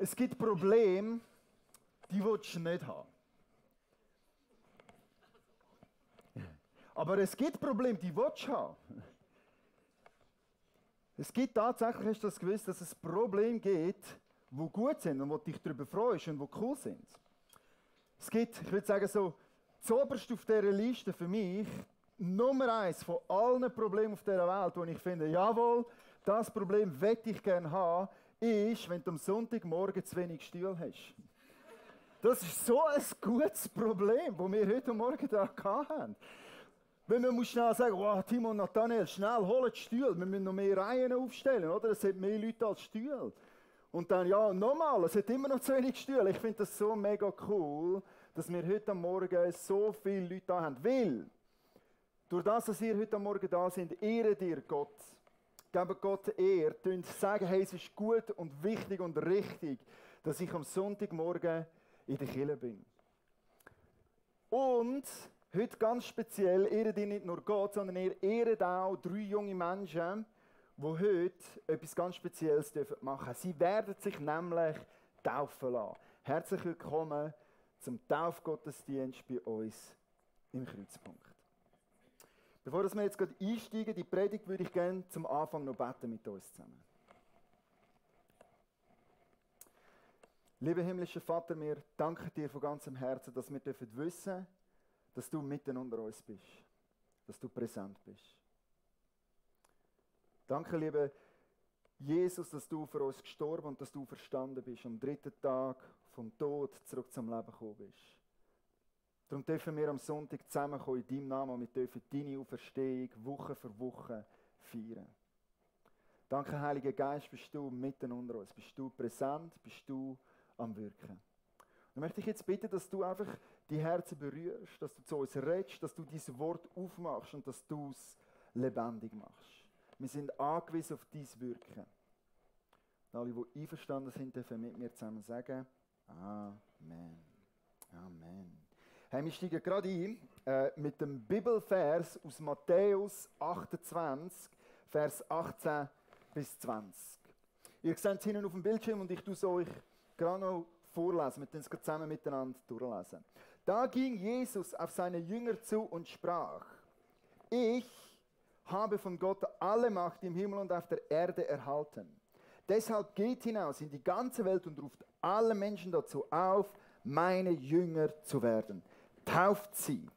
Es gibt Probleme, die willst du nicht haben. Aber es gibt Probleme, die willst du haben. Es gibt tatsächlich, hast du das gewusst, dass es Probleme gibt, die gut sind und wo du dich darüber freust und die cool sind. Es gibt, ich würde sagen, so zuoberst auf dieser Liste für mich Nummer 1 von allen Problemen auf dieser Welt, wo ich finde, jawohl, das Problem möchte ich gerne haben, ist, wenn du am Sonntagmorgen zu wenig Stühle hast. Das ist so ein gutes Problem, das wir heute Morgen hier hatten. Wenn man schnell sagen muss, wow, Timo und Nathanael, schnell, holt die Stühle, wir müssen noch mehr Reihen aufstellen, oder? Es hat mehr Leute als Stühle. Und dann, ja, nochmal, es hat immer noch zu wenig Stühle. Ich finde das so mega cool, dass wir heute Morgen so viele Leute da haben. Weil, durch das, dass ihr heute Morgen da sind, ehrt ihr Gott. Gebt Gott Ehre, sagen, hey, es ist gut und wichtig und richtig, dass ich am Sonntagmorgen in der Kirche bin. Und heute ganz speziell ehrt ihr nicht nur Gott, sondern ihr ehrt auch 3 junge Menschen, die heute etwas ganz Spezielles machen dürfen. Sie werden sich nämlich taufen lassen. Herzlich willkommen zum Taufgottesdienst bei uns im Kreuzpunkt. Bevor wir jetzt gerade einsteigen, die Predigt würde ich gerne zum Anfang noch beten mit uns zusammen. Lieber himmlischer Vater, wir danken dir von ganzem Herzen, dass wir wissen dürfen, dass du mitten unter uns bist, dass du präsent bist. Danke, lieber Jesus, dass du für uns gestorben und dass du verstanden bist, am 3. Tag vom Tod zurück zum Leben gekommen bist. Darum dürfen wir am Sonntag zusammenkommen in deinem Namen und wir dürfen deine Auferstehung Woche für Woche feiern. Danke, Heiliger Geist, bist du mitten unter uns, bist du präsent, bist du am Wirken. Dann möchte ich jetzt bitten, dass du einfach die Herzen berührst, dass du zu uns redest, dass du dieses Wort aufmachst und dass du es lebendig machst. Wir sind angewiesen auf dein Wirken. Und alle, die einverstanden sind, dürfen mit mir zusammen sagen, Amen. Amen. Hey, wir steigen gerade ein mit dem Bibelvers aus Matthäus 28, Vers 18 bis 20. Ihr seht es hinten auf dem Bildschirm und ich tue es euch gerade noch vorlesen. Wir können es zusammen miteinander durchlesen. Da ging Jesus auf seine Jünger zu und sprach, ich habe von Gott alle Macht im Himmel und auf der Erde erhalten. Deshalb geht hinaus in die ganze Welt und ruft alle Menschen dazu auf, meine Jünger zu werden. Tauft sie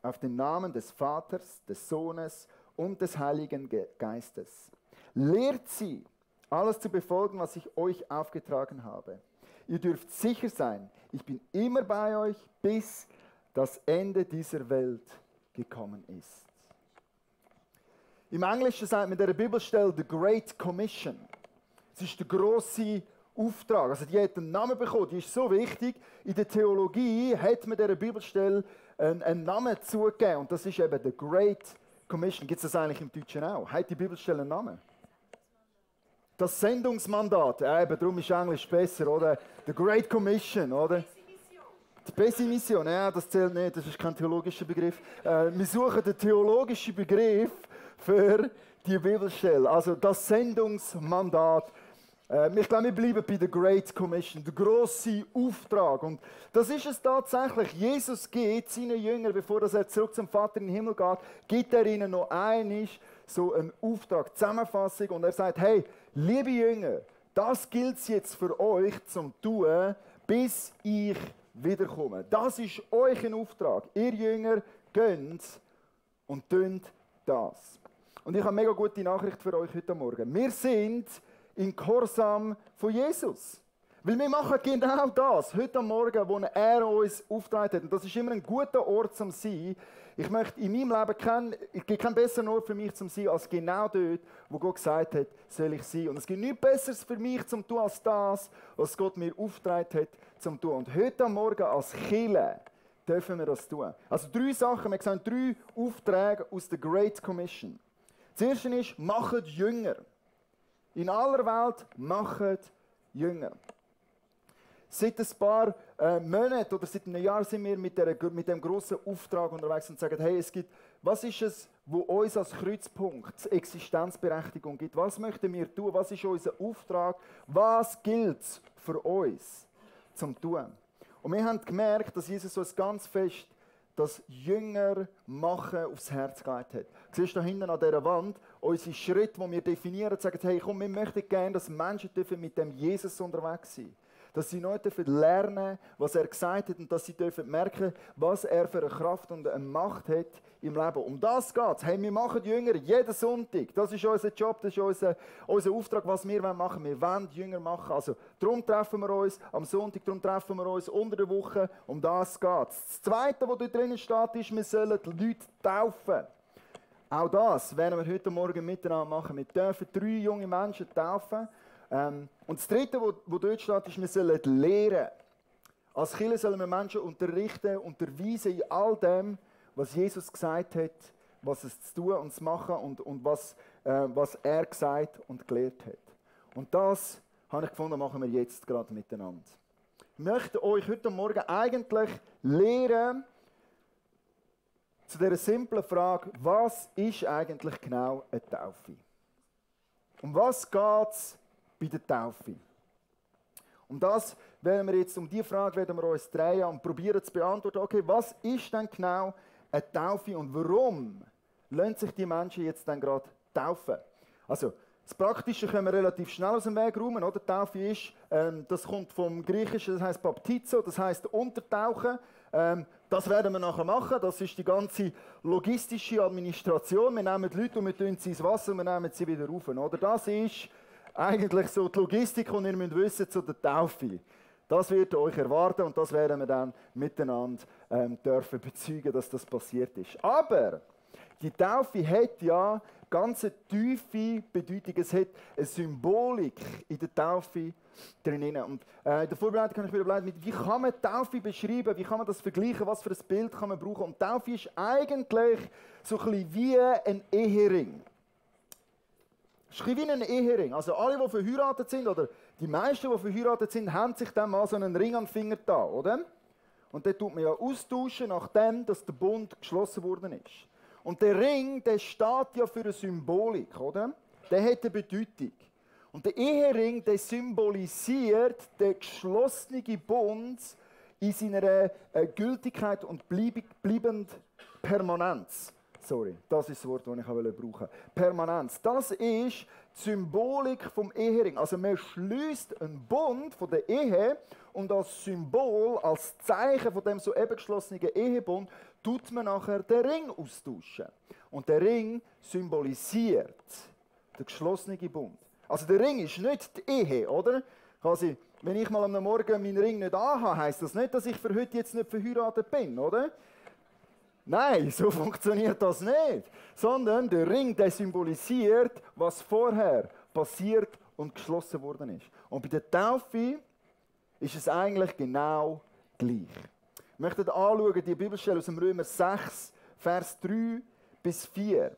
auf den Namen des Vaters, des Sohnes und des Heiligen Geistes. Lehrt sie, alles zu befolgen, was ich euch aufgetragen habe. Ihr dürft sicher sein, ich bin immer bei euch, bis das Ende dieser Welt gekommen ist. Im Englischen sagt man der Bibelstelle The Great Commission. Es ist der grosse Auftrag. Also die hat einen Namen bekommen, die ist so wichtig. In der Theologie hat man dieser Bibelstelle einen Namen zugegeben und das ist eben The Great Commission. Gibt es das eigentlich im Deutschen auch? Hat die Bibelstelle einen Namen? Das Sendungsmandat, eben, darum ist Englisch besser, oder? The Great Commission, oder? Die Pessimission, ja, das zählt nicht, das ist kein theologischer Begriff. Wir suchen den theologischen Begriff für die Bibelstelle, also das Sendungsmandat. Ich glaube, wir bleiben bei der Great Commission, der grosse Auftrag. Und das ist es tatsächlich. Jesus geht seinen Jüngern, bevor er zurück zum Vater in den Himmel geht, gibt er ihnen noch einmal so einen Auftrag, Zusammenfassung. Und er sagt, hey, liebe Jünger, das gilt jetzt für euch zum tun, bis ich wiederkomme. Das ist euch ein Auftrag. Ihr Jünger, geht und tut das. Und ich habe eine mega gute Nachricht für euch heute Morgen. Wir sind in Gehorsam von Jesus. Weil wir machen genau das, heute Morgen, wo er uns aufgetragen hat. Und das ist immer ein guter Ort zum Sein. Ich möchte in meinem Leben es gibt keinen besseren Ort für mich zum Sein, als genau dort, wo Gott gesagt hat, soll ich sein. Und es gibt nichts Besseres für mich zum tun, als das, was Gott mir aufgetragen hat, zum tun. Und heute Morgen als Kirche dürfen wir das tun. Also 3 Sachen, wir sehen 3 Aufträge aus der Great Commission. Das erste ist, macht Jünger. In aller Welt macht Jünger. Seit ein paar Monaten oder seit einem Jahr sind wir mit dem grossen Auftrag unterwegs und sagen, hey, was ist es, wo uns als Kreuzpunkt Existenzberechtigung gibt? Was möchten wir tun? Was ist unser Auftrag? Was gilt es für uns zum tun? Und wir haben gemerkt, dass Jesus uns ganz fest das Jünger machen aufs Herz gelegt hat. Du siehst da hinten an dieser Wand unsere Schritte, die wir definieren, sagen, hey, komm, wir möchten gerne, dass Menschen mit dem Jesus unterwegs sind. Dass sie neu lernen dürfen, was er gesagt hat und dass sie merken dürfen, was er für eine Kraft und eine Macht hat im Leben. Um das geht es. Hey, wir machen Jünger jeden Sonntag. Das ist unser Job, das ist unser Auftrag, was wir machen wollen. Wir wollen Jünger machen. Also, darum treffen wir uns am Sonntag, darum treffen wir uns unter der Woche. Um das geht es. Das Zweite, was da drinnen steht, ist, wir sollen die Leute taufen. Auch das werden wir heute Morgen miteinander machen. Wir dürfen 3 junge Menschen taufen. Und das Dritte, was dort steht, ist, wir sollen lehren. Als Kirche sollen wir Menschen unterrichten, unterweisen in all dem, was Jesus gesagt hat, was es zu tun und zu machen und was er gesagt und gelehrt hat. Und das, habe ich gefunden, machen wir jetzt gerade miteinander. Ich möchte euch heute Morgen eigentlich lehren zu dieser simplen Frage, was ist eigentlich genau eine Taufe? Um was geht es bei der Taufe? Um diese Frage werden wir uns drehen und probieren zu beantworten, okay, was ist denn genau eine Taufe und warum lassen sich die Menschen jetzt dann gerade taufen? Also, das Praktische können wir relativ schnell aus dem Weg räumen, oder? Taufe ist, das kommt vom Griechischen, das heißt Baptizo, das heißt untertauchen. Das werden wir nachher machen, das ist die ganze logistische Administration. Wir nehmen die Leute und wir tun sie ins Wasser und wir nehmen sie wieder rauf, oder? Das ist eigentlich so die Logistik, die ihr wissen müsst zu der Taufe. Das wird euch erwarten und das werden wir dann miteinander dürfen bezeugen, dass das passiert ist. Aber die Taufe hat ja ganz eine tiefe Bedeutung. Es hat eine Symbolik in der Taufe drin. Und in der Vorbereitung habe ich mir überlegt, wie kann man Taufe beschreiben, wie kann man das vergleichen, was für ein Bild kann man brauchen. Und Taufe ist eigentlich so ein bisschen wie ein Ehering. Es ist wie ein Ehering. Also alle, die verheiratet sind, oder die meisten, die verheiratet sind, haben sich dann mal so einen Ring an den Finger da, oder? Und den tut man ja austauschen, nachdem dass der Bund geschlossen worden ist. Und der Ring, der steht ja für eine Symbolik, oder? Der hat eine Bedeutung. Und der Ehering, der symbolisiert den geschlossenen Bund in seiner Gültigkeit und bleibend Permanenz. Sorry, das ist das Wort, das ich brauchen wollte. Permanenz. Das ist die Symbolik vom Ehering. Also man schließt einen Bund von der Ehe und als Symbol, als Zeichen von dem soeben geschlossenen Ehebund, tut man nachher den Ring austauschen. Und der Ring symbolisiert den geschlossenen Bund. Also der Ring ist nicht die Ehe, oder? Quasi, wenn ich mal am Morgen meinen Ring nicht anhabe, heisst das nicht, dass ich für heute jetzt nicht verheiratet bin, oder? Nein, so funktioniert das nicht. Sondern der Ring, der symbolisiert, was vorher passiert und geschlossen worden ist. Und bei der Taufe ist es eigentlich genau gleich. Wir möchten anschauen, die Bibelstelle aus dem Römer 6, Vers 3 bis 4,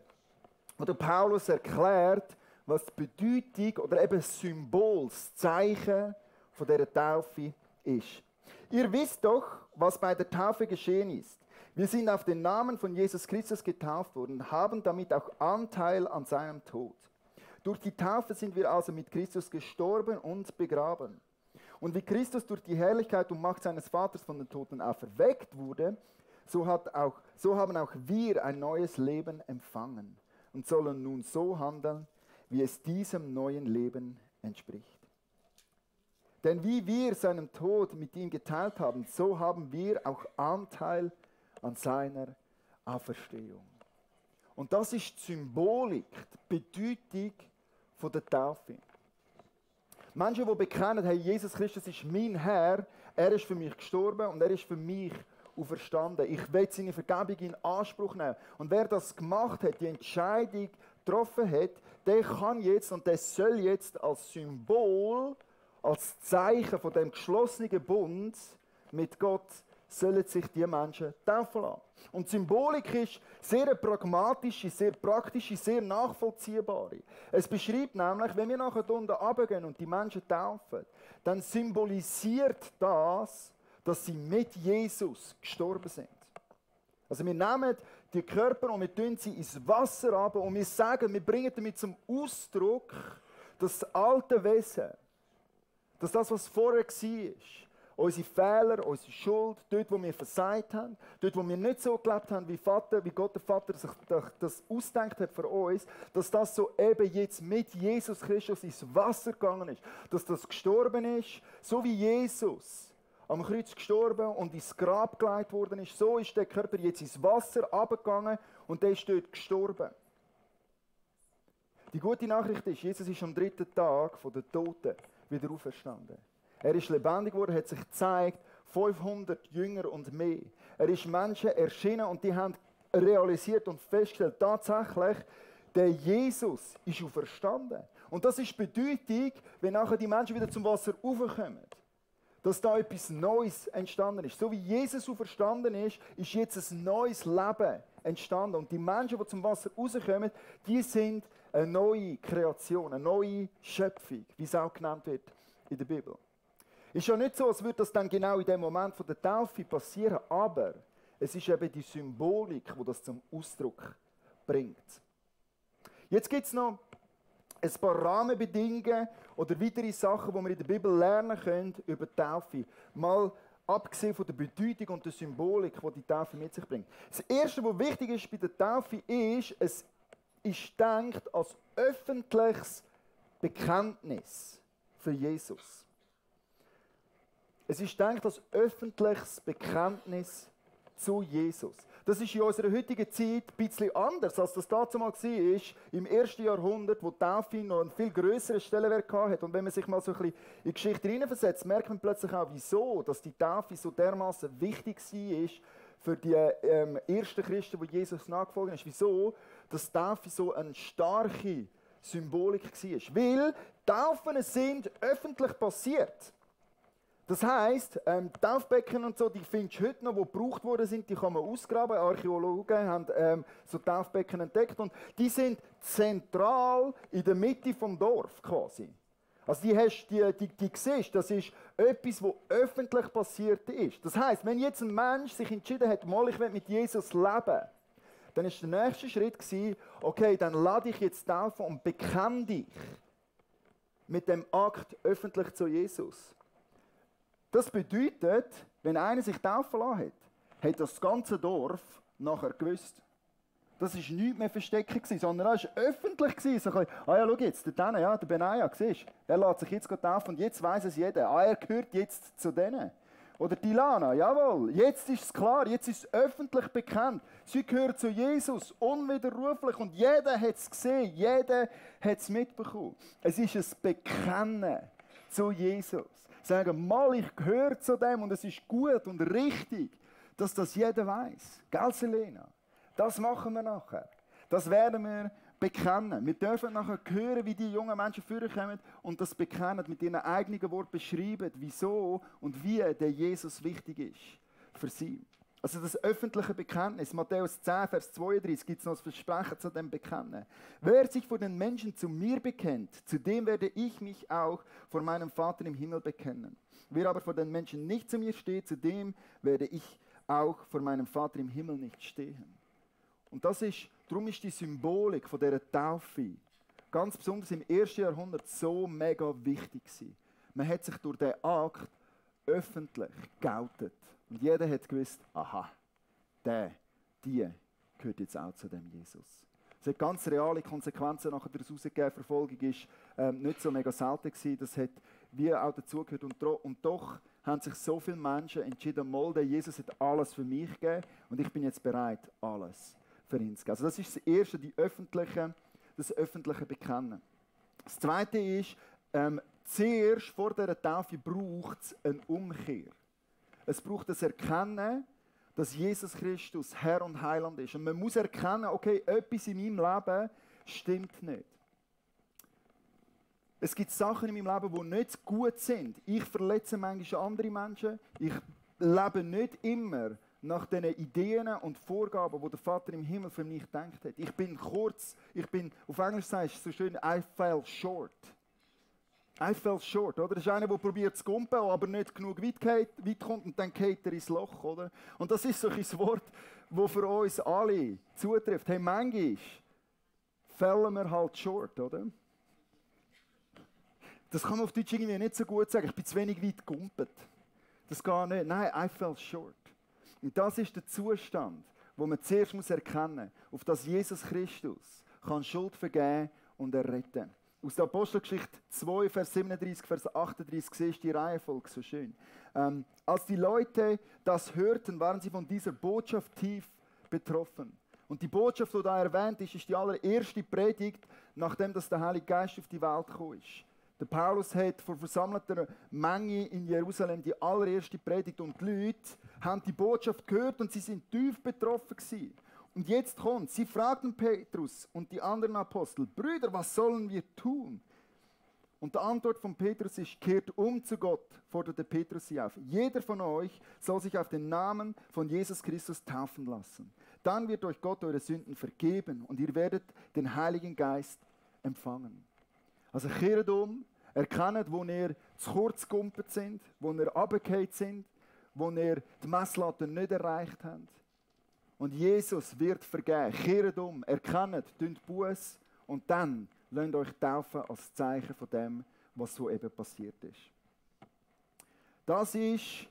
wo der Paulus erklärt, was die Bedeutung oder eben das Symbol, das Zeichen von dieser Taufe ist. Ihr wisst doch, was bei der Taufe geschehen ist. Wir sind auf den Namen von Jesus Christus getauft worden und haben damit auch Anteil an seinem Tod. Durch die Taufe sind wir also mit Christus gestorben und begraben. Und wie Christus durch die Herrlichkeit und Macht seines Vaters von den Toten auferweckt wurde, so haben auch wir ein neues Leben empfangen und sollen nun so handeln, wie es diesem neuen Leben entspricht. Denn wie wir seinen Tod mit ihm geteilt haben, so haben wir auch Anteil an seiner Auferstehung. Und das ist die Symbolik, die Bedeutung von der Taufe. Menschen, die bekennen, hey, Jesus Christus ist mein Herr, er ist für mich gestorben und er ist für mich auferstanden. Ich will seine Vergebung in Anspruch nehmen. Und wer das gemacht hat, die Entscheidung getroffen hat, der kann jetzt und der soll jetzt als Symbol, als Zeichen von dem geschlossenen Bund mit Gott sollen sich die Menschen taufen lassen. Und die Symbolik ist sehr pragmatische, sehr praktische, sehr nachvollziehbare. Es beschreibt nämlich, wenn wir nachher unten runtergehen und die Menschen taufen, dann symbolisiert das, dass sie mit Jesus gestorben sind. Also wir nehmen die Körper und wir tun sie ins Wasser runter und wir sagen, wir bringen damit zum Ausdruck, dass das alte Wesen, dass das, was vorher war, unsere Fehler, unsere Schuld, dort, wo wir versagt haben, dort, wo wir nicht so gelebt haben, wie Gott der Vater sich das ausgedacht hat für uns, dass das so eben jetzt mit Jesus Christus ins Wasser gegangen ist, dass das gestorben ist, so wie Jesus am Kreuz gestorben und ins Grab gelegt worden ist, so ist der Körper jetzt ins Wasser abgegangen und der ist dort gestorben. Die gute Nachricht ist, Jesus ist am 3. Tag von den Toten wieder auferstanden. Er ist lebendig geworden, hat sich gezeigt, 500 Jünger und mehr. Er ist Menschen erschienen und die haben realisiert und festgestellt, tatsächlich, der Jesus ist auferstanden. Und das ist die Bedeutung, wenn nachher die Menschen wieder zum Wasser raufkommen. Dass da etwas Neues entstanden ist. So wie Jesus auferstanden ist, ist jetzt ein neues Leben entstanden. Und die Menschen, die zum Wasser rauskommen, die sind eine neue Kreation, eine neue Schöpfung, wie es auch genannt wird in der Bibel. Ist ja nicht so, als würde das dann genau in dem Moment von der Taufe passieren, aber es ist eben die Symbolik, die das zum Ausdruck bringt. Jetzt gibt es noch ein paar Rahmenbedingungen oder weitere Sachen, die wir in der Bibel lernen können über die Taufe. Mal abgesehen von der Bedeutung und der Symbolik, die die Taufe mit sich bringt. Das Erste, was wichtig ist bei der Taufe, ist, es ist gedacht als öffentliches Bekenntnis für Jesus. Es ist gedacht als öffentliches Bekenntnis zu Jesus. Das ist in unserer heutigen Zeit ein bisschen anders, als das damals war, im 1. Jahrhundert, wo die Taufe noch einen viel grösseren Stellenwert hatte. Und wenn man sich mal so ein bisschen in die Geschichte hineinversetzt, merkt man plötzlich auch, wieso dass die Taufe so dermaßen wichtig war für die ersten Christen, die Jesus nachgefolgt haben. Wieso dass die Taufe so eine starke Symbolik war. Weil Taufen sind öffentlich passiert. Das heisst, Taufbecken und so, die findest du heute noch, die gebraucht worden sind, die kann man ausgraben. Archäologen haben so Taufbecken entdeckt und die sind zentral in der Mitte des Dorf quasi. Also die siehst, das ist etwas, was öffentlich passiert ist. Das heisst, wenn jetzt ein Mensch sich entschieden hat, mal ich will mit Jesus leben, dann ist der nächste Schritt gewesen, okay, dann lade ich jetzt taufen und bekenne dich mit dem Akt öffentlich zu Jesus. Das bedeutet, wenn einer sich taufen lassen hat, hat das ganze Dorf nachher gewusst. Das war nichts mehr verstecken, sondern es war öffentlich. So ja, schau jetzt, der Benaja, siehst du, er lässt sich jetzt taufen und jetzt weiss es jeder. Er gehört jetzt zu denen. Oder die Lana, jawohl, jetzt ist es klar, jetzt ist es öffentlich bekannt. Sie gehört zu Jesus, unwiderruflich und jeder hat es gesehen, jeder hat es mitbekommen. Es ist ein Bekennen zu Jesus. Sagen, mal, ich gehöre zu dem und es ist gut und richtig, dass das jeder weiß. Gell, Selena? Das machen wir nachher. Das werden wir bekennen. Wir dürfen nachher hören, wie die jungen Menschen vorkommen und das bekennen, mit ihren eigenen Worten beschreiben, wieso und wie der Jesus wichtig ist für sie. Also das öffentliche Bekenntnis, Matthäus 10, Vers 32, gibt es noch das Versprechen zu dem Bekennen. Wer sich vor den Menschen zu mir bekennt, zu dem werde ich mich auch vor meinem Vater im Himmel bekennen. Wer aber vor den Menschen nicht zu mir steht, zu dem werde ich auch vor meinem Vater im Himmel nicht stehen. Und darum ist die Symbolik von dieser Taufe ganz besonders im 1. Jahrhundert so mega wichtig gewesen. Man hat sich durch diesen Akt öffentlich geoutet. Und jeder hat gewusst, aha, die gehört jetzt auch zu dem Jesus. Es hat ganz reale Konsequenzen nachher daraus herausgegeben. Verfolgung war nicht so mega selten gewesen. Das hat wie auch dazugehört. Und doch haben sich so viele Menschen entschieden, mal, der Jesus hat alles für mich gegeben und ich bin jetzt bereit, alles für ihn zu geben. Also das ist das Erste, das öffentliche Bekennen. Das Zweite ist, zuerst vor dieser Taufe braucht es eine Umkehr. Es braucht das Erkennen, dass Jesus Christus Herr und Heiland ist. Und man muss erkennen, okay, etwas in meinem Leben stimmt nicht. Es gibt Sachen in meinem Leben, die nicht gut sind. Ich verletze manchmal andere Menschen. Ich lebe nicht immer nach den Ideen und Vorgaben, die der Vater im Himmel für mich gedacht hat. Auf Englisch sagst du so schön, I fell short. I fell short, oder? Das ist einer, der probiert zu gumpen, aber nicht genug weit kommt und dann geht er ins Loch, oder? Und das ist so ein Wort, das für uns alle zutrifft. Hey, manchmal fallen wir halt short, oder? Das kann man auf Deutsch irgendwie nicht so gut sagen. Ich bin zu wenig weit gegumpet. Das geht nicht. Nein, I fell short. Und das ist der Zustand, wo man zuerst erkennen muss, auf dass Jesus Christus kann Schuld vergeben und erretten. Aus der Apostelgeschichte 2, Vers 37, Vers 38 siehst du die Reihenfolge so schön. Als die Leute das hörten, waren sie von dieser Botschaft tief betroffen. Und die Botschaft, die da erwähnt ist, ist die allererste Predigt, nachdem dass der Heilige Geist auf die Welt gekommen ist. Der Paulus hat vor versammelter Menge in Jerusalem die allererste Predigt und die Leute haben die Botschaft gehört und sie sind tief betroffen gewesen. Und jetzt kommt, sie fragten Petrus und die anderen Apostel, Brüder, was sollen wir tun? Und die Antwort von Petrus ist, kehrt um zu Gott, forderte Petrus sie auf. Jeder von euch soll sich auf den Namen von Jesus Christus taufen lassen. Dann wird euch Gott eure Sünden vergeben und ihr werdet den Heiligen Geist empfangen. Also kehrt um, erkennt, wo ihr zu kurz gegumpelt sind, wo ihr runtergefallen sind, wo ihr die Messlatte nicht erreicht habt. Und Jesus wird vergeben. Kehrt um, erkennt, tut Buß und dann lasst euch taufen als Zeichen von dem, was so eben passiert ist. Das ist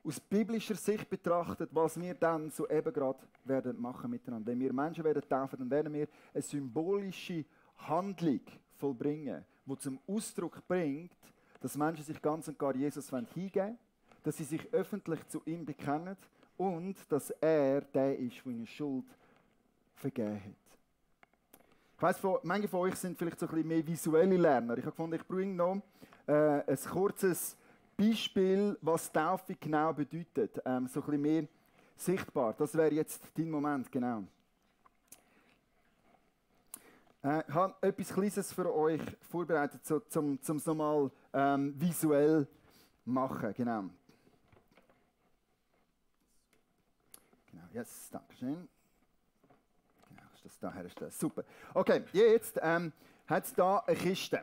aus biblischer Sicht betrachtet, was wir dann so eben gerade werden machen miteinander. Wenn wir Menschen werden taufen, dann werden wir eine symbolische Handlung vollbringen, die zum Ausdruck bringt, dass Menschen sich ganz und gar Jesus hingeben wollen, dass sie sich öffentlich zu ihm bekennen und dass er der ist, der ihnen Schuld vergeben hat. Ich weiss, manche von euch sind vielleicht so ein bisschen mehr visuelle Lerner. Ich habe gefunden, ich bringe noch ein kurzes Beispiel, was Taufe genau bedeutet. So ein bisschen mehr sichtbar. Das wäre jetzt dein Moment, genau. Ich habe etwas Kleines für euch vorbereitet, so, um es nochmal visuell zu machen. Genau. Genau, yes, danke schön. Genau, ist das da herstellen. Super. Okay, jetzt hat es hier eine Kiste.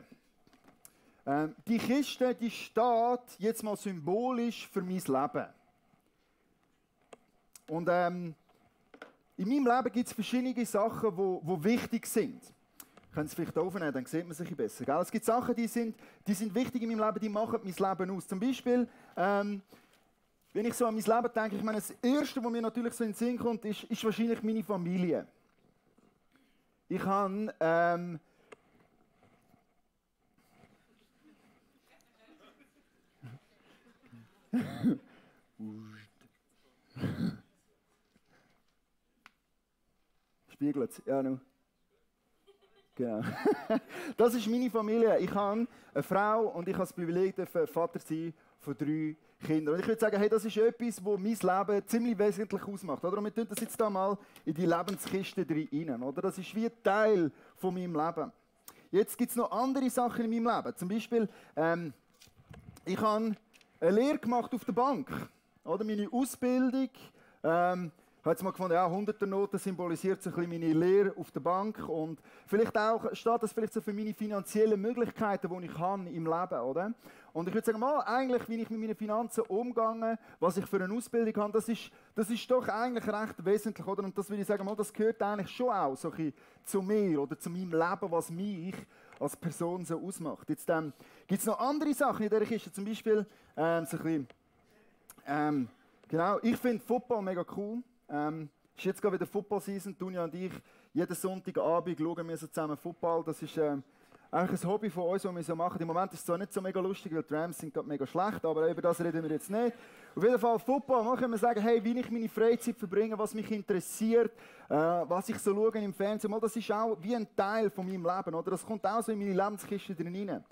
Die Kiste, die steht jetzt mal symbolisch für mein Leben. Und in meinem Leben gibt es verschiedene Sachen, die wichtig sind. Können Sie es vielleicht aufnehmen, dann sieht man sich besser. Gell? Es gibt Sachen, die sind wichtig in meinem Leben, die machen mein Leben aus. Zum Beispiel, wenn ich so an mein Leben denke, ich meine, das Erste, was mir natürlich so in den Sinn kommt, ist wahrscheinlich meine Familie. Ich habe Spiegelt es? Ja, no. Genau. Das ist meine Familie. Ich habe eine Frau und ich habe das Privileg, Vater sein von 3 Kindern. Und ich würde sagen, hey, das ist etwas, das mein Leben ziemlich wesentlich ausmacht. Oder? Und wir tun das jetzt da mal in die Lebenskiste rein. Oder? Das ist wie ein Teil von meinem Leben. Jetzt gibt es noch andere Sachen in meinem Leben. Zum Beispiel, ich habe eine Lehre gemacht auf der Bank. Oder? Meine Ausbildung. Ich habe jetzt mal gefunden, ja, 100er Noten symbolisiert so ein bisschen meine Lehre auf der Bank und vielleicht auch steht das vielleicht so für meine finanziellen Möglichkeiten, die ich habe im Leben, oder? Und ich würde sagen, mal, eigentlich, wie ich mit meinen Finanzen umgehe, was ich für eine Ausbildung habe, das ist doch eigentlich recht wesentlich, oder? Und das würde ich sagen, mal, das gehört eigentlich schon auch so ein bisschen zu mir oder zu meinem Leben, was mich als Person so ausmacht. Jetzt gibt es noch andere Sachen in dieser Kiste, zum Beispiel so ein bisschen, genau, ich finde Football mega cool. Ist jetzt gerade wieder Football-Season. Dunja und ich, jeden Sonntagabend schauen wir so zusammen Football. Das ist eigentlich ein Hobby von uns, das wir so machen. Im Moment ist es zwar nicht so mega lustig, weil die Rams sind gerade mega schlecht, aber über das reden wir jetzt nicht. Auf jeden Fall Football, man kann sagen, hey, wie ich meine Freizeit verbringe, was mich interessiert, was ich so schaue im Fernsehen, das ist auch wie ein Teil von meinem Leben, oder? Das kommt auch so in meine Lebenskiste drin rein.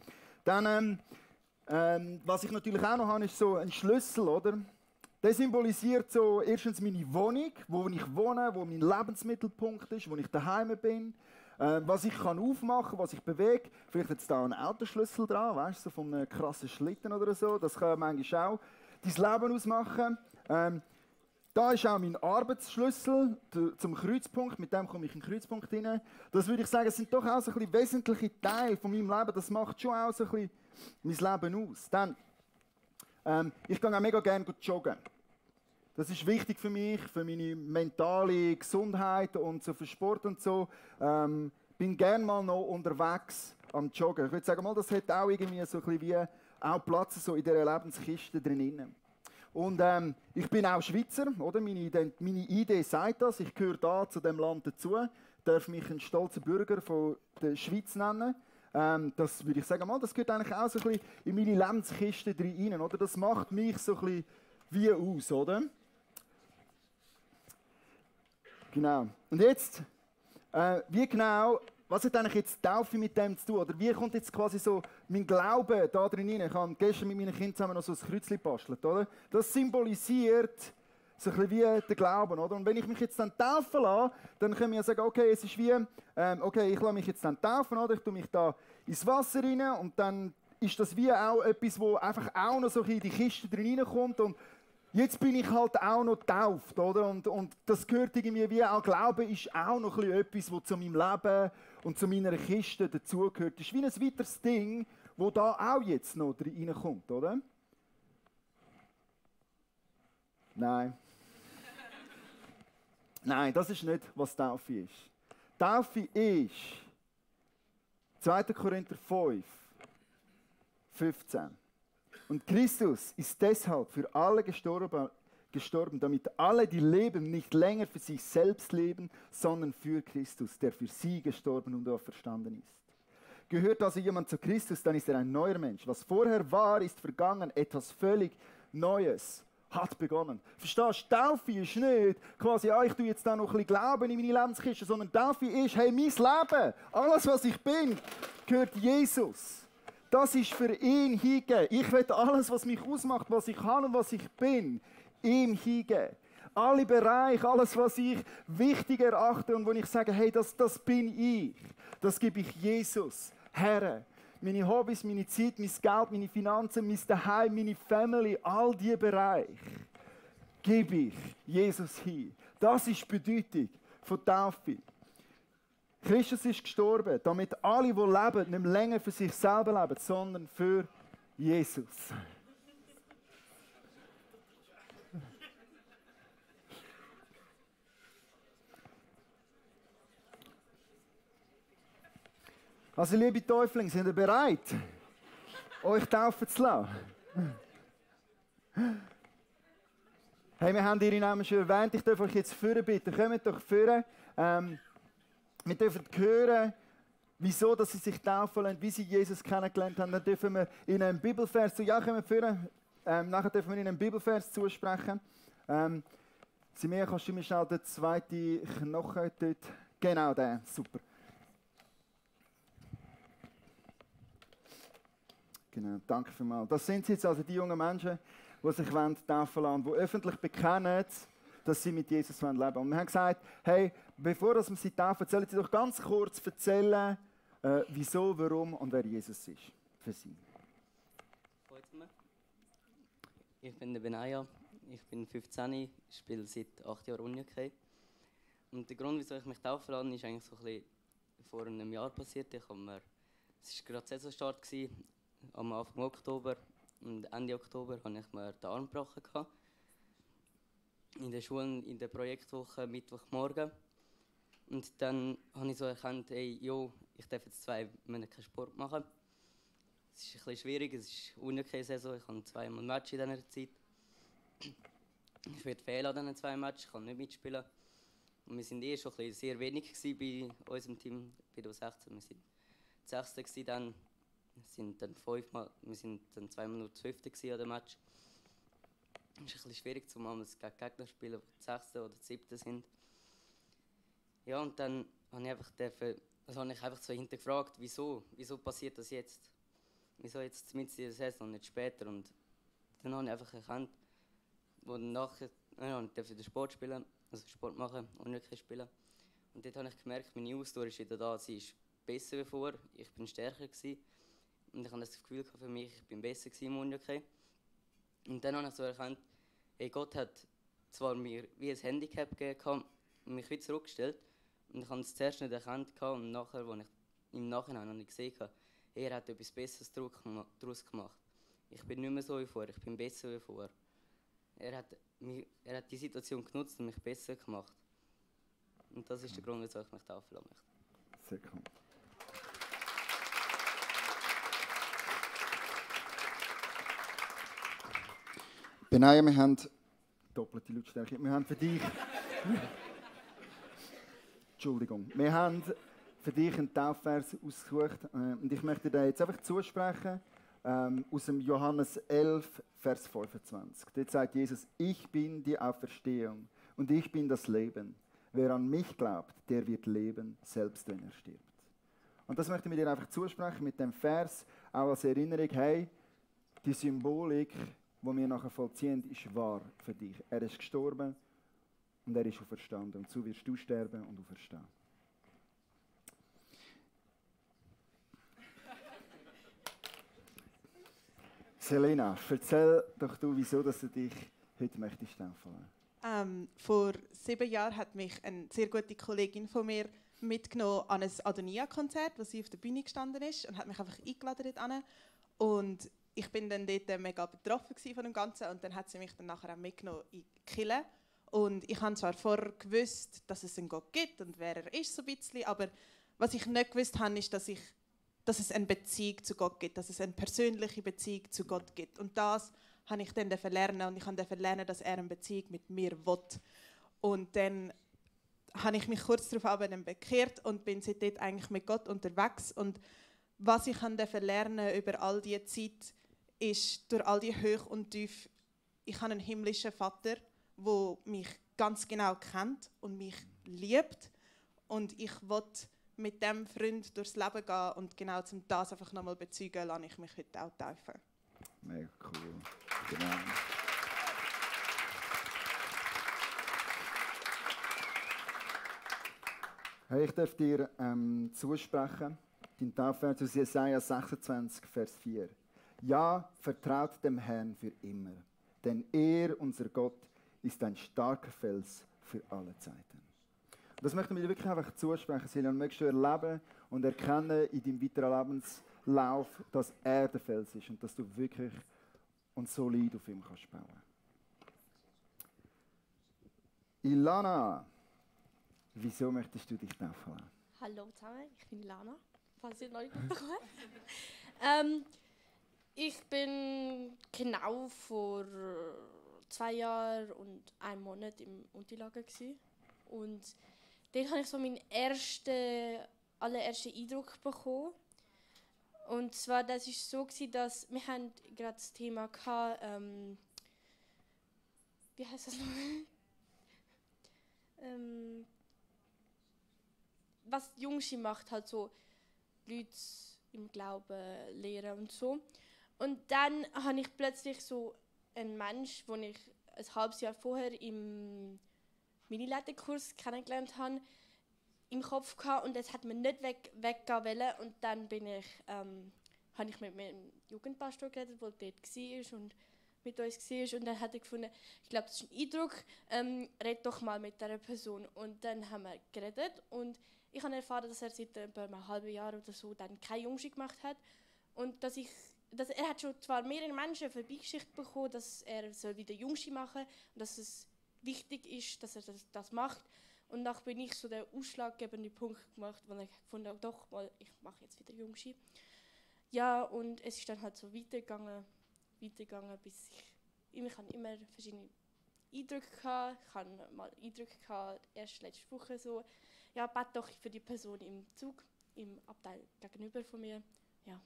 Dann, was ich natürlich auch noch habe, ist so ein Schlüssel, oder? Der symbolisiert so erstens meine Wohnung, wo ich wohne, wo mein Lebensmittelpunkt ist, wo ich daheim bin, was ich kann aufmachen, was ich bewege. Vielleicht hat es da einen Autoschlüssel dran, weißt du, so von einem krassen Schlitten oder so. Das kann manchmal auch Leben ausmachen. Da ist auch mein Arbeitsschlüssel zum Kreuzpunkt. Mit dem komme ich in den Kreuzpunkt hinein. Das würde ich sagen, sind doch auch so ein bisschen wesentliche Teile von meinem Leben. Das macht schon auch so ein bisschen mein Leben aus. Dann, ich gehe auch mega gerne joggen. Das ist wichtig für mich, für meine mentale Gesundheit und so für Sport und so. Bin gerne mal noch unterwegs am Joggen. Ich würde sagen, das hat auch irgendwie so ein bisschen wie auch Platz so in dieser Lebenskiste drin. Und ich bin auch Schweizer, oder? Meine Idee sagt das. Ich gehöre da zu dem Land dazu. Darf mich ein stolzer Bürger von der Schweiz nennen. Das würde ich sagen, das gehört eigentlich auch so ein bisschen in meine Lebenskiste drin, oder? Das macht mich so ein bisschen wie aus, oder? Genau. Und jetzt, wie genau, was hat eigentlich jetzt die Taufe mit dem zu tun? Oder wie kommt jetzt quasi so mein Glaube da drin rein? Ich habe gestern mit meinen Kindern zusammen noch so ein Kreuzchen gebastelt, oder? Das symbolisiert so ein bisschen wie der Glauben, oder? Und wenn ich mich jetzt dann taufen lasse, dann können wir ja sagen, okay, es ist wie, okay, ich lasse mich jetzt dann taufen, oder? Ich tue mich da ins Wasser rein und dann ist das wie auch etwas, wo einfach auch noch so in die Kiste drin reinkommt und jetzt bin ich halt auch noch getauft, oder? Und das gehört irgendwie wie auch, Glauben ist auch noch etwas, was zu meinem Leben und zu meiner Kiste dazugehört. Das ist wie ein weiteres Ding, das da auch jetzt noch reinkommt, oder? Nein. Nein, das ist nicht, was Taufe ist. Taufe ist 2. Korinther 5, 15. Und Christus ist deshalb für alle gestorben, damit alle, die leben, nicht länger für sich selbst leben, sondern für Christus, der für sie gestorben und auferstanden ist. Gehört also jemand zu Christus, dann ist er ein neuer Mensch. Was vorher war, ist vergangen. Etwas völlig Neues hat begonnen. Verstehst du? Taufe ist nicht quasi, ich tue jetzt da noch ein bisschen Glauben in meine Lebenskiste, sondern Taufe ist, hey, mein Leben, alles, was ich bin, gehört Jesus. Das ist für ihn hingegeben. Ich will alles, was mich ausmacht, was ich kann und was ich bin, ihm hingeben. Alle Bereiche, alles, was ich wichtig erachte und wo ich sage, hey, das bin ich. Das gebe ich Jesus her. Meine Hobbys, meine Zeit, mein Geld, meine Finanzen, mein Daheim, meine Family, all diese Bereiche gebe ich Jesus hin. Das ist die Bedeutung von Taufe. Christus ist gestorben, damit alle, die leben, nicht länger für sich selber leben, sondern für Jesus. Also, liebe Täuflinge, sind ihr bereit, euch taufen zu lassen? Hey, wir haben Ihre Namen schon erwähnt. Ich darf euch jetzt führen bitten. Kommt doch führen. Wir dürfen hören, wieso dass sie sich taufen lassen, wie sie Jesus kennengelernt haben. Dann dürfen wir ihnen einen Bibelvers nachher dürfen wir ihnen einen Bibelvers zusprechen. Simea, kannst du mir schnell den zweiten Knochen dort? Genau, der. Super. Genau, danke vielmals. Das sind jetzt also die jungen Menschen, die sich taufen lassen, die öffentlich bekennen, dass sie mit Jesus leben wollen. Und wir haben gesagt, hey, bevor wir sie taufen, sollen sie doch ganz kurz erzählen, wieso, warum und wer Jesus ist für sie. Ich bin der Benaya, ich bin 15, spiele seit 8 Jahren Unihockey. Und der Grund, wieso ich mich taufen lasse, ist eigentlich so ein bisschen vor einem Jahr passiert. Es war gerade Saisonstart, am Anfang Oktober und Ende Oktober hatte ich mir den Arm gebrochen. In der Schule, in der Projektwoche, Mittwochmorgen. Und dann habe ich so erkannt, hey, ich darf jetzt 2 Monate keinen Sport machen. Es ist ein bisschen schwierig, es ist Unihockey-Saison, ich habe 2-mal Match in dieser Zeit. Ich werde fehlen an diesen 2 Matches, ich kann nicht mitspielen. Und wir waren schon ein bisschen sehr wenig bei unserem Team, bei der 16. Wir waren das 6. dann. Wir sind dann 2-mal nur 12. an dem Match. Es ist ein bisschen schwierig, zumal gegen Gegner zu spielen, die 6. oder 7. sind. Ja, und dann habe ich einfach so hinterfragt, wieso passiert das jetzt? Wieso jetzt mitten in der Saison und nicht später? Und dann habe ich einfach erkannt, wo nachher ich durfte den Sport spielen, also Sport machen und nicht spielen. Und dort habe ich gemerkt, meine Ausdauer ist wieder da, sie ist besser als vorher, ich bin stärker gewesen. Und ich hatte das Gefühl für mich, ich bin besser im Unihockey. Und dann habe ich so erkannt, hey, Gott hat zwar mir wie ein Handicap gegeben und mich wieder zurückgestellt. Und ich habe es zuerst nicht erkannt und nachher, als ich im Nachhinein habe ich gesehen habe, er hat etwas Besseres daraus gemacht. Ich bin nicht mehr so wie vorher, ich bin besser wie vorher. Er hat die Situation genutzt und mich besser gemacht. Und das ist der Grund, wieso ich mich taufen lassen möchte. Sehr cool. Benaya, wir haben doppelte Lautstärke. Wir haben für dich. Entschuldigung. Wir haben für dich einen Taufvers ausgesucht und ich möchte dir jetzt einfach zusprechen aus dem Johannes 11, Vers 25. Dort sagt Jesus: Ich bin die Auferstehung und ich bin das Leben. Wer an mich glaubt, der wird leben, selbst wenn er stirbt. Und das möchte ich dir einfach zusprechen mit dem Vers, auch als Erinnerung: Hey, die Symbolik, die wir nachher vollziehen, ist wahr für dich. Er ist gestorben und er ist auferstanden. Und so wirst du sterben und auferstehen. Selena, erzähl doch du, wieso dass du dich heute möchtest taufen. Vor 7 Jahren hat mich eine sehr gute Kollegin von mir mitgenommen an ein Adonia-Konzert, wo sie auf der Bühne gestanden ist, und hat mich einfach eingeladen dorthin. Und ich bin dann dort mega betroffen von dem Ganzen, und dann hat sie mich dann nachher auch mitgenommen in die Kirche. Und ich habe zwar vorher gewusst, dass es einen Gott gibt und wer er ist, so ein bisschen, aber was ich nicht gewusst habe, ist, dass es eine Beziehung zu Gott gibt, dass es eine persönliche Beziehung zu Gott gibt. Und das habe ich dann lernen, und ich durfte lernen, dass er eine Beziehung mit mir will. Und dann habe ich mich kurz darauf bekehrt und bin seitdem eigentlich mit Gott unterwegs. Und was ich durfte lernen über all diese Zeit, ist durch all die Höhe und Tiefe, ich habe einen himmlischen Vater, der mich ganz genau kennt und mich liebt. Und ich will mit diesem Freund durchs Leben gehen, und genau um das einfach nochmal bezeugen, lasse ich mich heute auch taufen. Mega cool. Genau. Hey, ich darf dir zusprechen, dein Taufvers aus Jesaja 26, Vers 4. Ja, vertraut dem Herrn für immer, denn er, unser Gott, ist ein starker Fels für alle Zeiten. Und das möchten wir dir wirklich einfach zusprechen, Siljan. Möchtest du erleben und erkennen in deinem weiteren Lebenslauf, dass er der Fels ist und dass du wirklich und solid auf ihm kannst bauen. Ilana, wieso möchtest du dich taufen lassen? Hallo zusammen, ich bin Ilana, falls ihr noch nicht mitbekommen. Ich bin genau vor 2 Jahren und 1 Monat im Unterlager gewesen. Und dort habe ich so meinen allerersten Eindruck bekommen. Und zwar, das war so, dass wir haben gerade das Thema hatten, wie heißt das nochmal? Was Jungschi macht, halt so Leute im Glauben lehren und so. Und dann habe ich plötzlich so einen Mensch, den ich ein halbes Jahr vorher im Mini-Leiterkurs kennengelernt habe, im Kopf gehabt, und es hat mir nicht weggehen wollen. Und dann habe ich mit meinem Jugendpastor geredet, der dort war und mit uns war. Und dann hat er gefunden, ich glaube, das ist ein Eindruck, red doch mal mit dieser Person. Und dann haben wir geredet, und ich habe erfahren, dass er seit etwa einem halben Jahr oder so dann keine Jungschi gemacht hat. Und er hat schon zwar mehrere Menschen vorbeigeschickt bekommen, dass er wieder Jungschi machen soll und dass es wichtig ist, dass er das macht. Und dann bin ich so den ausschlaggebenden Punkt gemacht, wo ich gefunden habe, doch mal, ich mache jetzt wieder Jungschi. Ja, und es ist dann halt so weitergegangen, bis ich habe immer verschiedene Eindrücke gehabt. Ich habe mal Eindrücke gehabt, erst letzte Woche so, ja, bete doch für die Person im Zug, im Abteil gegenüber von mir. Ja,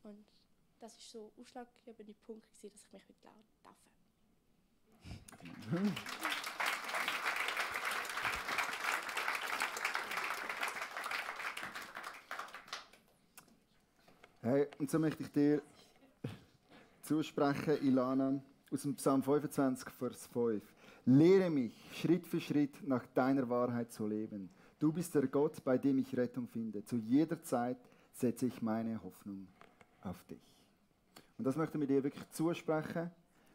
und das ist so ausschlaggebende Punkt gewesen, dass ich mich mit taufe. Hey, und so möchte ich dir zusprechen, Ilana, aus dem Psalm 25, Vers 5. Lehre mich, Schritt für Schritt nach deiner Wahrheit zu leben. Du bist der Gott, bei dem ich Rettung finde. Zu jeder Zeit setze ich meine Hoffnung auf dich. Und das möchten wir dir wirklich zusprechen.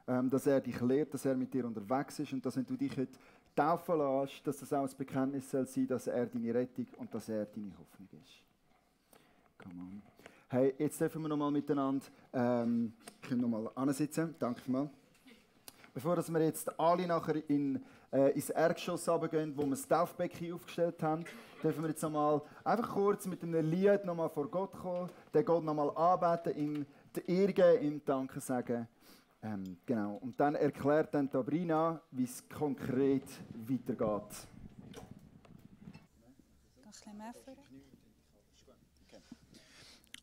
dass er dich lehrt, dass er mit dir unterwegs ist und dass, wenn du dich heute taufen lässt, dass das auch ein Bekenntnis soll sein, dass er deine Rettung und dass er deine Hoffnung ist. Come on. Hey, jetzt dürfen wir noch mal miteinander können noch mal ansitzen. Danke vielmals. Bevor dass wir jetzt alle nachher ins Erdgeschoss runtergehen, wo wir das Taufbecken aufgestellt haben, dürfen wir jetzt noch mal einfach kurz mit einem Lied noch mal vor Gott kommen, den Gott noch mal anbeten, ihm die Ehre geben, ihm Danke sagen. Genau. Und dann erklärt dann Sabrina, wie es konkret weitergeht.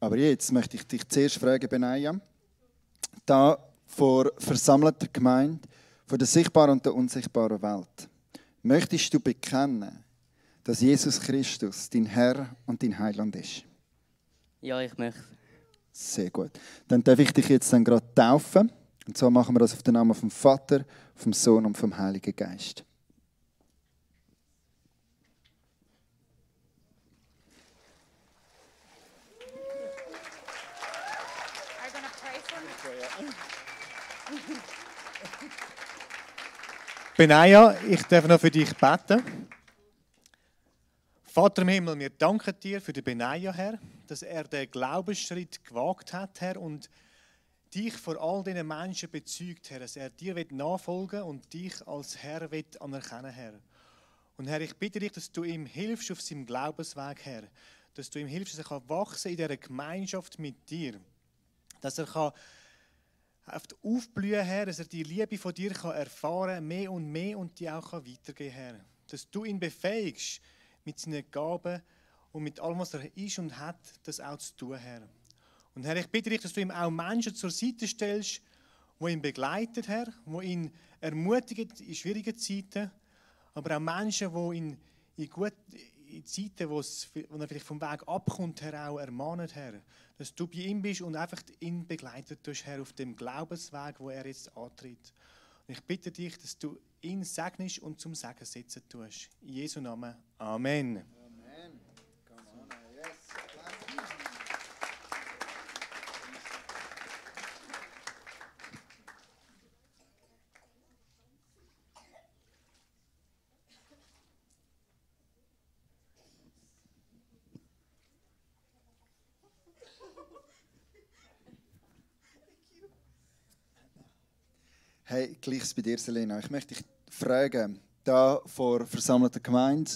Aber jetzt möchte ich dich zuerst fragen, Benaya, da vor versammelter Gemeinde, von der sichtbaren und der unsichtbaren Welt, möchtest du bekennen, dass Jesus Christus dein Herr und dein Heiland ist? Ja, ich möchte. Sehr gut. Dann darf ich dich jetzt dann gerade taufen. Und zwar machen wir das auf den Namen vom Vater, vom Sohn und vom Heiligen Geist. Benaya, ich darf noch für dich beten. Vater im Himmel, wir danken dir für den Benaya, Herr, dass er den Glaubensschritt gewagt hat, Herr, und dich vor all diesen Menschen bezeugt, Herr, dass er dir nachfolgen will und dich als Herr anerkennen, Herr. Und Herr, ich bitte dich, dass du ihm hilfst auf seinem Glaubensweg, Herr, dass du ihm hilfst, dass er wachsen in dieser Gemeinschaft mit dir, dass er aufblühen, Herr, dass er die Liebe von dir erfahren kann, mehr und die auch weitergeben kann, Herr. Dass du ihn befähigst, mit seinen Gaben und mit allem, was er ist und hat, das auch zu tun, Herr. Und Herr, ich bitte dich, dass du ihm auch Menschen zur Seite stellst, die ihn begleiten, Herr, die ihn ermutigen in schwierigen Zeiten, aber auch Menschen, die ihn in Zeiten, wo er vielleicht vom Weg abkommt, Herr, auch ermahnen, Herr. Dass du bei ihm bist und einfach ihn begleitet tust, Herr, auf dem Glaubensweg, wo er jetzt antritt. Und ich bitte dich, dass du ihn segnest und zum Segen setzen tust. In Jesu Namen. Amen. Amen. Hey, gleiches bei dir, Selena. Ich möchte dich fragen, da vor versammelter Gemeinde,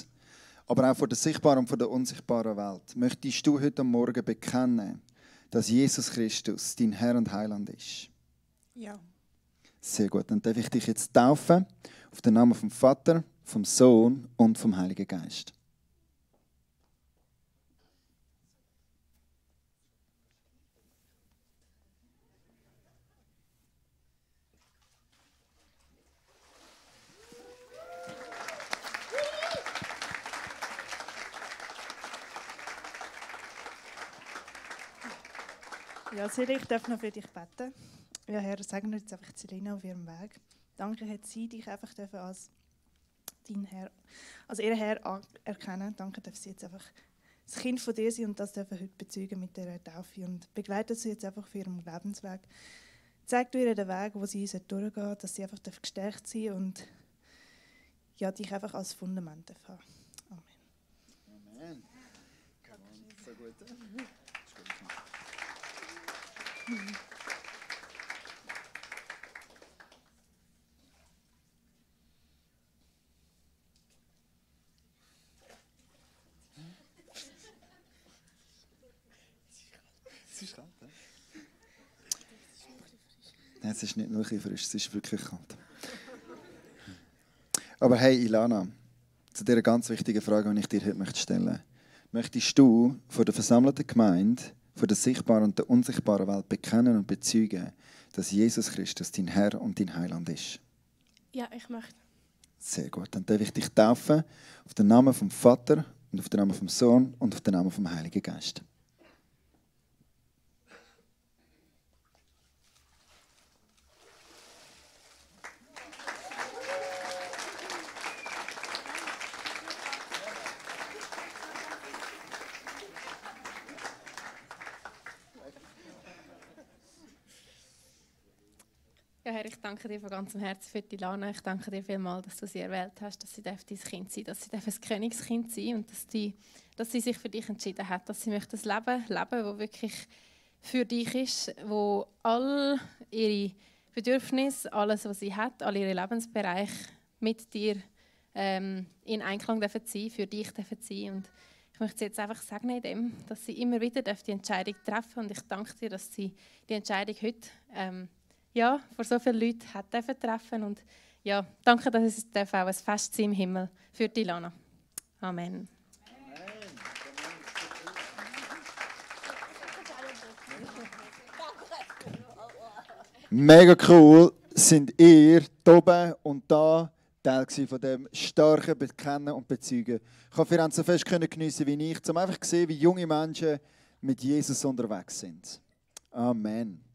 aber auch vor der sichtbaren und vor der unsichtbaren Welt, möchtest du heute Morgen bekennen, dass Jesus Christus dein Herr und Heiland ist? Ja. Sehr gut. Dann darf ich dich jetzt taufen auf den Namen vom Vater, vom Sohn und vom Heiligen Geist. Ja, Siri, ich darf noch für dich beten. Ja, Herr, segne jetzt einfach Selina auf ihrem Weg. Danke, hat sie dich einfach als dein Herr, als ihr Herr anerkennen. Danke, dass sie jetzt einfach das Kind von dir sein und das dürfen heute bezeugen mit der Taufe und begleitet sie jetzt einfach auf ihrem Lebensweg. Zeig du ihr den Weg, wo sie durchgehen, dass sie einfach gestärkt sein und ja, dich einfach als Fundament haben. Amen. Amen. So gut. Es ist kalt, ne? Nein, es ist nicht nur ein bisschen frisch, es ist wirklich kalt. Aber hey, Ilana, zu dieser ganz wichtigen Frage, die ich dir heute stellen möchte. Möchtest du vor der versammelten Gemeinde, vor der sichtbaren und der unsichtbaren Welt bekennen und bezeugen, dass Jesus Christus dein Herr und dein Heiland ist? Ja, ich möchte. Sehr gut. Dann darf ich dich taufen auf den Namen vom Vater und auf den Namen vom Sohn und auf den Namen vom Heiligen Geist. Ja, Herr, ich danke dir von ganzem Herzen für die Lana. Ich danke dir vielmals, dass du sie erwählt hast, dass sie dein Kind sein darf, dass sie ein Königskind sein und dass sie sich für dich entschieden hat, dass sie möchte ein Leben leben, das wirklich für dich ist, wo all ihre Bedürfnisse, alles, was sie hat, all ihre Lebensbereiche mit dir in Einklang dürfen sein, für dich dürfen sein. Und ich möchte sie jetzt einfach sagen in dem, dass sie immer wieder die Entscheidung treffen darf. Und ich danke dir, dass sie die Entscheidung heute vor so vielen Leuten hat treffen. Und ja, danke, dass es auch ein Fest sein im Himmel für die Lana. Amen. Mega cool sind ihr hier oben und da Teil von dem starken Bekennen und Bezeugen. Ich hoffe, ihr habt so fest geniessen wie ich, um einfach zu sehen, wie junge Menschen mit Jesus unterwegs sind. Amen.